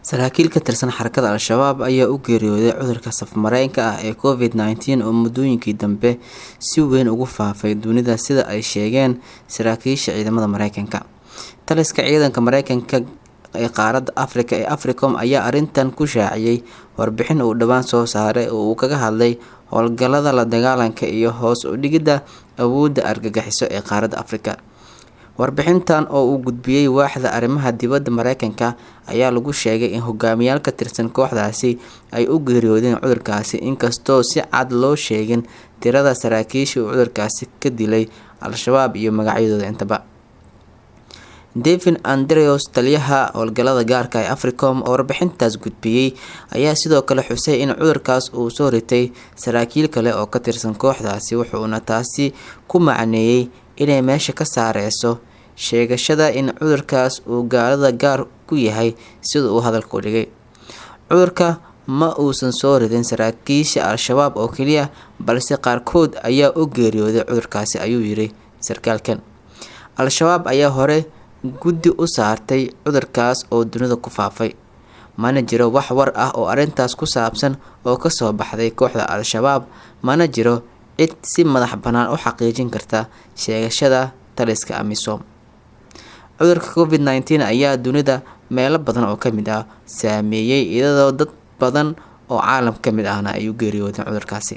Saraakiil ka tirsan Xarakada Al-Shabaab ayaa u geeriyooday cudurka safmareenka ah ee COVID-19 oo muddooyinkii dambe si weyn ugu faafay dunida, sida ay sheegeen saraakiisha ciidamada Mareykanka. Taliska ciidanka Mareykanka ee qaaradda Afrika ee Africom ayaa arrintan ku shaaciyay warbixin uu dhowaan soo saaray oo uu kaga hadlay howlgallada la dagaalanka iyo hoos u dhigidda awoodda argagixiso ee qaaradda Afrika. Warbixintan oo uu gudbiyey waaxda arrimaha dibadda Mareykanka ayaa lagu sheegay in hogaamiyaal ka tirsan kooxdaasi ay u geeriyoodeen cudurkaasi, inkastoo si cad loo sheegin tirada saraakiisha uu cudurkaasi ka dilay Al-Shabaab iyo magacyadooda intaba. David Andrews, taliyaha howlgallada gaarka ee Africom oo warbixintaas gudbiyey, ayaa sidoo kale xusay in cudurkaas uu soo ritay saraakiil kale oo ka tirsan kooxdaasi, wuxuuna taasi ku macneeyey inay meesha ka saareyso sheegashada in cudurkaas uu gaalada gaar ku yahay, sida uu hadalka u dhigay. Cudurka ma uusan soo ridin saraakiisha Al-Shabaab oo keliya, balse qaarkood ayaa u geeriyooday cudurkaasi, ayuu yiri sarkaalkan. Al-Shabaab ayaa hore guddi u saartay cudurkaas oo dunida ku faafay, mana jiro wax war ah oo arrintaas ku saabsan oo kasoo baxday kooxda Al-Shabaab, mana jiro cid si madax bannaan u xaqiijin karta sheegashada taliska AMISOM. Cudurka COVID-19 ayaa dunida meelo badan oo kamid ah saameeyey, iyadoo dad badan oo caalam ka mid ahna ay u geeriyoodeen cudurkaasi.